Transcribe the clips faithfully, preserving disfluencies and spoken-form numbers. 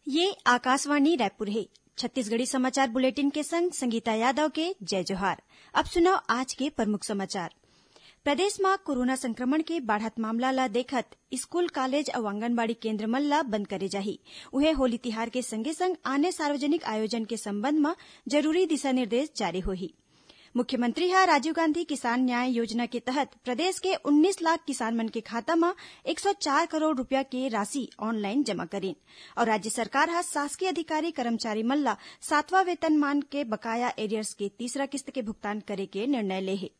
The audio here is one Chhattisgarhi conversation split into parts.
ये आकाशवाणी रायपुर हे। छत्तीसगढ़ी समाचार बुलेटिन के संग संगीता यादव के जय जोहार। अब सुनव आज के प्रमुख समाचार। प्रदेश म कोरोना संक्रमण के बाढ़त मामला ल देखत स्कूल, कॉलेज अउ आंगनबाड़ी केंद्र मन ल बंद करे जाही। उहें, होली तिहार के संगे संग आने सार्वजनिक आयोजन के संबंध म जरूरी दिशा निर्देश जारी होही। मुख्यमंत्री ह राजीव गांधी किसान न्याय योजना के तहत प्रदेश के उन्नीस लाख किसान मन के खाता म एक सौ चार करोड़ रुपया के राशि ऑनलाइन जमा करिन। अउ राज्य सरकार ह शासकीय अधिकारी कर्मचारी मन ल सातवां वेतनमान के बकाया एरियर्स के तीसरा किस्त के भुगतान करे के निर्णय ले हे।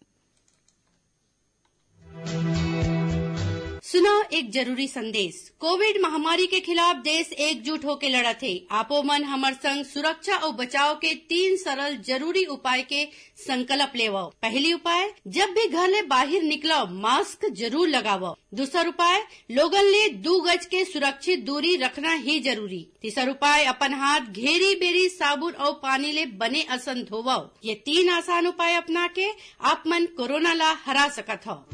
सुनव एक जरूरी संदेश। कोविड महामारी के खिलाफ देश एकजुट होके लड़त हे। आपो मन हमर संग सुरक्षा अउ बचाव के तीन सरल जरूरी उपाय के संकल्प लेवव। पहली उपाय, जब भी घर ले बाहिर निकलव, मास्क जरूर लगावव। दूसर उपाय, लोगन ले दू गज के सुरक्षित दूरी रखना ही जरूरी। तीसर उपाय, अपन हाथ घेरी बेरी साबुन अउ पानी ले बने असन धोवव। ये तीन आसान उपाय अपना के आप मन कोरोना ला हरा सकत हव।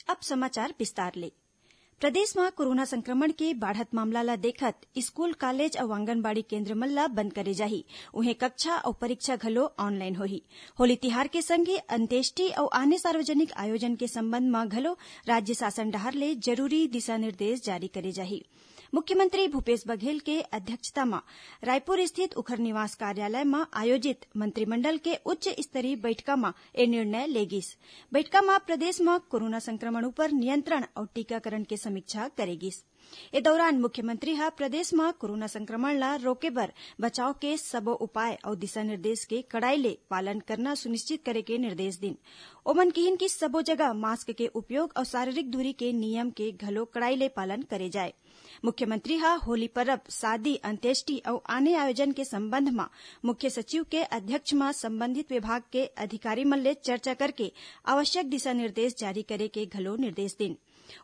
अब समाचार विस्तार ले। प्रदेश म कोरोना संक्रमण के बाढ़त मामला ल देखत स्कूल, कॉलेज अउ आंगनबाड़ी केंद्र मन ल बंद करे जाही। उहें, कक्षा अउ परीक्षा घलो ऑनलाइन होही। होली तिहार के संगे अंत्येष्टि अउ आने सार्वजनिक आयोजन के संबंध म घलो राज्य शासन डहार ले जरूरी दिशा निर्देश जारी करे जाही। मुख्यमंत्री भूपेश बघेल के अध्यक्षता म रायपुर स्थित उखर निवास कार्यालय म आयोजित मंत्रिमंडल के उच्च स्तरीय बैठका म ए निर्णय ले गिस। बैठका म प्रदेश म कोरोना संक्रमण उपर नियंत्रण अउ टीकाकरण के समीक्षा करे गिस। ए दौरान मुख्यमंत्री ह प्रदेश म कोरोना संक्रमण ल रोके बर बचाव के सबो उपाय अउ दिशा निर्देश के कड़ाई ले पालन करना सुनिश्चित करे के निर्देश दिन। ओमन किहिन कि सबो जगह मास्क के उपयोग अउ शारीरिक दूरी के नियम के घलो कड़ाई ले पालन करे जाए। मुख्यमंत्री ह होली परब, शादी, अंत्येष्टि अउ आने आयोजन के संबंध म मुख्य सचिव के अध्यक्ष म संबंधित विभाग के अधिकारी मन ले चर्चा करके आवश्यक दिशा निर्देश जारी करे के घलो निर्देश दिन।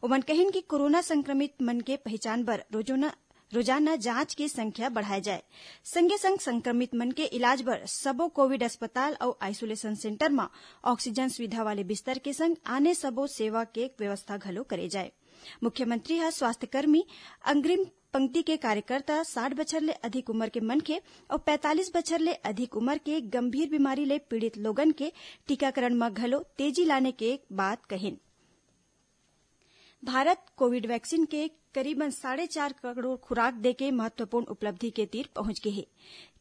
ओमन कहिन कि कोरोना संक्रमित मन के पहिचान बर रोजोना, रोजाना जांच के संख्या बढ़ाए जाए। संगे संग संक्रमित मन के इलाज बर सबो कोविड अस्पताल अउ आइसोलेशन सेंटर म ऑक्सीजन सुविधा वाले बिस्तर के संग आने सबो सेवा के व्यवस्था घलो करे जाए। मुख्यमंत्री ह स्वास्थ्यकर्मी, अग्रिम पंक्ति के कार्यकर्ता, साठ बछर ले अधिक उमर के मनखे अउ पैंतालीस बछर ले अधिक उमर के गंभीर बीमारी ले पीड़ित लोगन के टीकाकरण म घलो तेजी लाने के बात कहिन। भारत कोविड वैक्सीन के करीबन साढ़े चार करोड़ खुराक देके महत्वपूर्ण उपलब्धि के तीर पहुंच गे हे।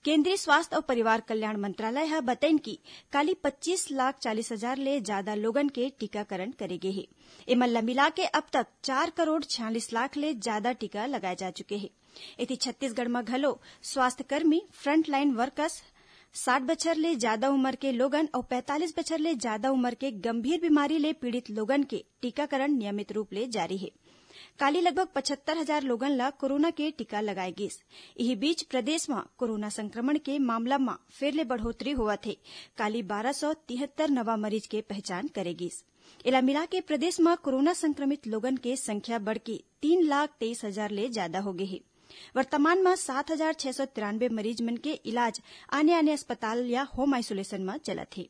केंद्रीय स्वास्थ्य अउ परिवार कल्याण मंत्रालय ह बतइन कि काली पच्चीस लाख चालीस हजार ले जादा लोगन के टीकाकरण करे गे हे। एमन ल मिलाके अब तक चार करोड़ छियालीस लाख ले जादा टीका लगाए जा चुके हे। एती छत्तीसगढ़ म घलो स्वास्थ्यकर्मी, फ्रंटलाइन वर्कर्स, साठ बछर ले जादा उमर के लोगन अउ पैंतालीस बछर ले जादा उमर के गंभीर बीमारी ले पीड़ित लोगन के टीकाकरण नियमित रूप ले जारी हे। काली लगभग पचहत्तर हजार लोगन ल कोरोना के टीका लगाए गिस। इही बीच प्रदेश म कोरोना संक्रमण के मामला म फेर ले बढ़ोतरी होवत हे। काली बारह सौ तिहत्तर नवा मरीज के पहचान करे गिस। एला मिलाके प्रदेश म कोरोना संक्रमित लोगन के संख्या बढ़के तीन लाख तेईस हजार ले जादा हो गे हे। वर्तमान म सात हजार छह सौ तिरानबे मरीज मन के इलाज आने-आने अस्पताल या होम आइसोलेशन म चलत हे।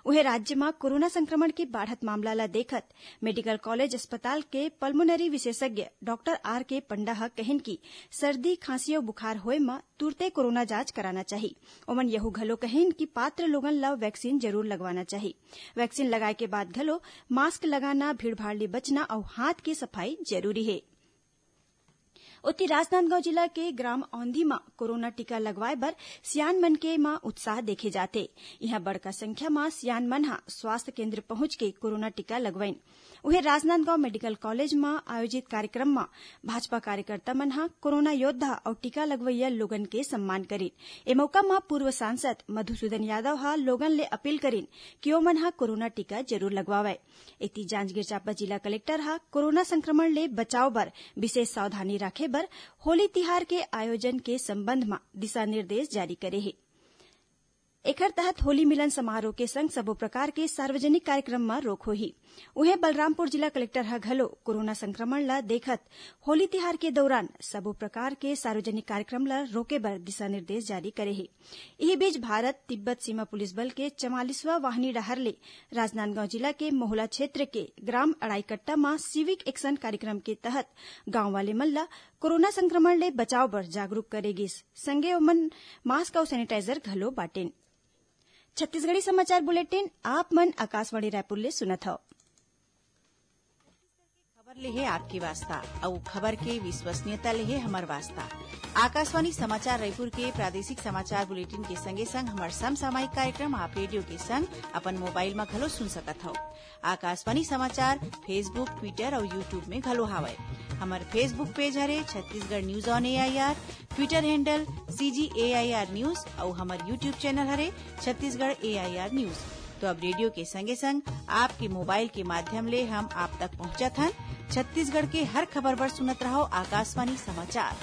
उहें, राज्य म कोरोना संक्रमण के बाढ़त मामला ल देखत मेडिकल कॉलेज अस्पताल के पल्मोनरी विशेषज्ञ डॉक्टर आर के पंडा ह कहिन कि सर्दी, खांसी अउ बुखार होए म तुरते कोरोना जांच कराना चाही। ओमन यहू घलो कहिन कि पात्र लोगन ल वैक्सीन जरूर लगवाना चाही। वैक्सीन लगाए के बाद घलो मास्क लगाना, भीड़भाड़ ले बचना अउ हाथ के सफाई जरूरी हे। ओती राजनांदगांव जिला के ग्राम औंधी म कोरोना टीका लगवाए बर सियान मनखे म उत्साह देखे जाथे। इहां बड़का संख्या म सियान मन ह स्वास्थ्य केंद्र पहुंच के कोरोना टीका लगवाइन। उहें, राजनांदगांव मेडिकल कॉलेज म आयोजित कार्यक्रम म भाजपा कार्यकर्ता मन ह कोरोना योद्धा अउ टीका लगवइया लोगन के सम्मान करिन। ए मौका म पूर्व सांसद मधुसूदन यादव ह लोगन ले अपील करिन कि ओमन ह कोरोना टीका जरूर लगवावय। एती जांजगीर चांपा जिला कलेक्टर ह कोरोना संक्रमण ले बचाव बर विशेष सावधानी राखे बर होली तिहार के आयोजन के संबंध म दिशा निर्देश जारी करे हे। एखर तहत होली मिलन समारोह के संग सबो प्रकार के सार्वजनिक कार्यक्रम म रोक होही। उहें, बलरामपुर जिला कलेक्टर ह घलो कोरोना संक्रमण ल देखत होली तिहार के दौरान सबो प्रकार के सार्वजनिक कार्यक्रम ल रोके बर दिशा निर्देश जारी करे हे। इही बीच, भारत तिब्बत सीमा पुलिस बल के चवालीसवां वाहिनी डहार ले राजनांदगांव जिला के मोहला क्षेत्र के ग्राम अड़ाईकट्टा म सिविक एक्शन कार्यक्रम के तहत गांव वाले मन ल कोरोना संक्रमण ले बचाव बर जागरूक करे गिस। संगे ओमन मास्क अउ सैनिटाइजर घलो बांटिन। छत्तीसगढ़ी समाचार बुलेटिन आप मन आकाशवाणी रायपुर ले सुनत हव। खबर ले हे आपके वास्ता, अउ खबर के विश्वसनीयता ले हे हमर वास्ता। आकाशवाणी समाचार रायपुर के प्रादेशिक समाचार बुलेटिन के संगे संग हमर समसामयिक कार्यक्रम आप रेडियो के संग अपन मोबाइल म घलो सुन सकत हव। आकाशवाणी समाचार Facebook, Twitter अउ YouTube में घलो हावय। हमर Facebook पेज हरे Chhattisgarh news on AIR, Twitter handle CG AIR news अउ हमर YouTube चैनल हरे छत्तीसगढ़ एआईआर न्यूज। तो अब रेडियो के संगे संग आपके मोबाइल के माध्यम ले हम आप तक पहुंचत हन। छत्तीसगढ़ के हर खबर बर सुनत रहव आकाशवाणी समाचार।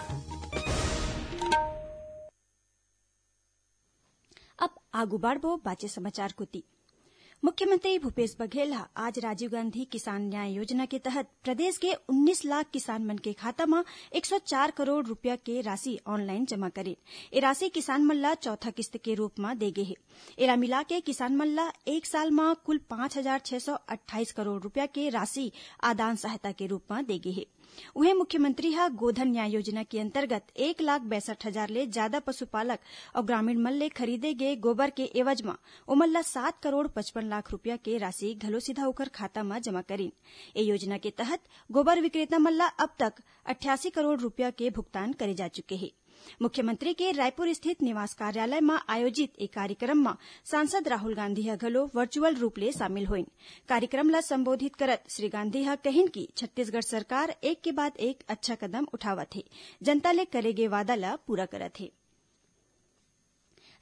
अब आगू बढ़बो बाचे समाचार कोति। मुख्यमंत्री भूपेश बघेल ह आज राजीव गांधी किसान न्याय योजना के तहत प्रदेश के उन्नीस लाख किसान मन के खाता म एक सौ चार करोड़ रुपया के राशि ऑनलाइन जमा करिन। ए राशि किसान मन ल चौथा किस्त के रूप म दे गे हे। एला मिला के किसान मन ल एक साल म कुल पाँच हजार छह सौ अट्ठाईस करोड़ रुपया के राशि आदान सहायता के रूप म दे गे हे। उहें, मुख्यमंत्री ह गोधन न्याय योजना के अंतर्गत एक लाख बैसठ हजार ले ज्यादा पशुपालक अउ ग्रामीण मन ले खरीदे गे गोबर के एवज म ओमन ल सात करोड़ पचपन लाख रुपया के राशि घलो सीधा ओकर खाता म जमा करिन। ए योजना के तहत गोबर विक्रेता मन ल अब तक अट्ठासी करोड़ रुपया के भुगतान करे जा चुके हे। मुख्यमंत्री के रायपुर स्थित निवास कार्यालय म आयोजित ए कार्यक्रम म सांसद राहुल गांधी ह घलो वर्चुअल रूप ले शामिल होइन। कार्यक्रम ल संबोधित करत श्री गांधी ह कहिन कि छत्तीसगढ़ सरकार एक के बाद एक अच्छा कदम उठावत हे, जनता ले करे गे वादा ल पूरा करत हे।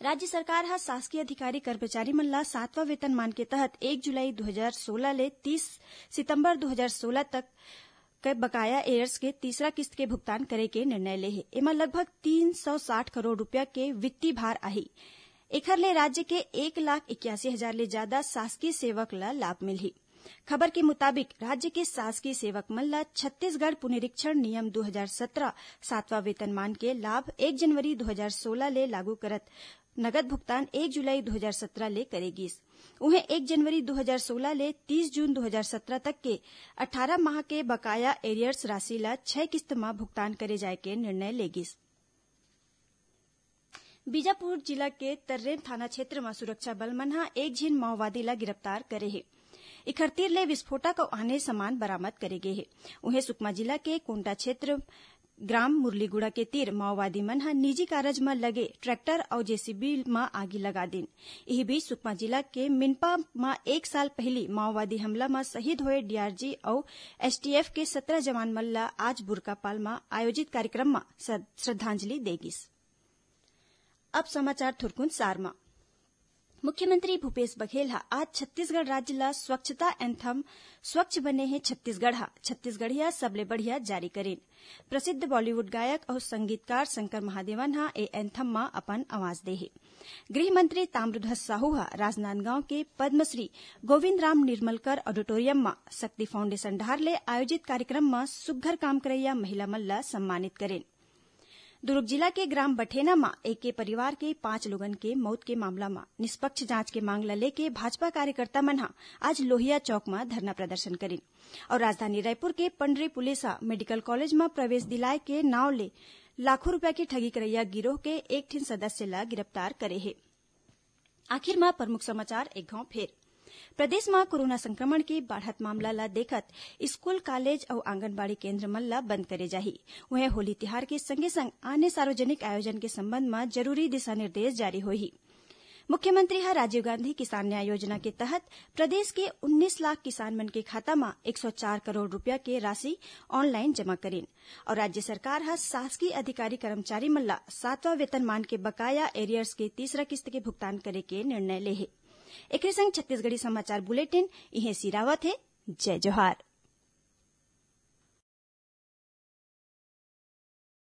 राज्य सरकार ह शासकीय अधिकारी कर्मचारी मन ल सातवां वेतनमान के तहत एक जुलाई दो हजार सोलह ले तीस सितंबर दो हजार सोलह तक के बकाया एरियर्स के तीसरा किस्त के भुगतान करे के निर्णय ले हे। एमा लगभग तीन सौ साठ करोड़ रुपया के वित्तीय भार आही। एखर ले राज्य के एक लाख इक्यासी हजार ले ज्यादा शासकीय सेवक ल लाभ मिलही। खबर के मुताबिक, राज्य के शासकीय सेवक मन ल छत्तीसगढ़ पुनरीक्षण नियम दो हजार सत्रह सातवां वेतनमान के लाभ एक जनवरी दो हजार सोलह ले लागू करत नगद भुगतान एक जुलाई दो हजार सत्रह ले करे गिस। उहें, एक जनवरी दो हजार सोलह ले तीस जून दो हजार सत्रह तक के अठारह माह के बकाया एरियर्स राशि ल छह किस्त म भुगतान करे जाय के निर्णय ले गिस। बीजापुर जिला के तर्रेम थाना क्षेत्र म सुरक्षा बल मन ह एक झिन माओवादी ल गिरफ्तार करे हे। इखर तीर ले विस्फोटक अउ आने सामान बरामद करे गे हे। उहें, सुकमा जिला के कोंटा क्षेत्र ग्राम मुरलीगुड़ा के तीर माओवादी मन ह निजी कारज म लगे ट्रैक्टर अउ जेसीबी म आगी लगा दिन। इही बीच, सुकमा जिला के मिनपा म एक साल पहिली माओवादी हमला म शहीद होए डीआरजी अउ एसटीएफ के सत्रह जवान मन ल आज बुर्कापाल म आयोजित कार्यक्रम म श्रद्धांजलि दे गिस। अब समाचार थुरकुन सार म। मुख्यमंत्री भूपेश बघेल ह आज छत्तीसगढ़ राज्य ल स्वच्छता एंथम स्वच्छ बने हे छत्तीसगढ़ ह छत्तीसगढ़िया सबले बढ़िया जारी करिन। प्रसिद्ध बॉलीवुड गायक अउ संगीतकार शंकर महादेवन ह ए एंथम म अपन आवाज दे हे। गृह मंत्री ताम्रध्वज साहू ह राजनांदगांव के पद्मश्री गोविंद राम निर्मलकर ऑडिटोरियम म शक्ति फाउंडेशन डहार ले आयोजित कार्यक्रम म सुग्घर काम करइया महिला मन ल सम्मानित करिन। दुर्ग जिला के ग्राम बठेना म एके परिवार के पांच लोगन के मौत के मामला म निष्पक्ष जांच के मांग ल लेके भाजपा कार्यकर्ता मन ह आज लोहिया चौक म धरना प्रदर्शन करिन। अउ राजधानी रायपुर के पंडरी पुलिस ह मेडिकल कॉलेज म प्रवेश दिलाए के नाव ले लाखों रुपया के ठगी करइया गिरोह के एक ठिन सदस्य ल गिरफ्तार करे हे। आखिर म प्रमुख समाचार एक घांव फेर। प्रदेश म कोरोना संक्रमण के बाढ़त मामला ल देखत स्कूल, कॉलेज अउ आंगनबाड़ी केंद्र मन ल बंद करे जाही। उहें, होली तिहार के संगे संग आने सार्वजनिक आयोजन के संबंध म जरूरी दिशा निर्देश जारी होही। मुख्यमंत्री ह राजीव गांधी किसान न्याय योजना के तहत प्रदेश के उन्नीस लाख किसान मन के खाता म एक सौ चार करोड़ रुपया के राशि ऑनलाइन जमा करिन। अउ राज्य सरकार ह शासकीय अधिकारी कर्मचारी मन ल सातवां वेतनमान के बकाया एरियर्स के तीसरा किस्त के भुगतान करे के निर्णय ले हे। एकरे संग छत्तीसगढ़ी समाचार बुलेटिन इहें सिरावत हे। जय जोहार।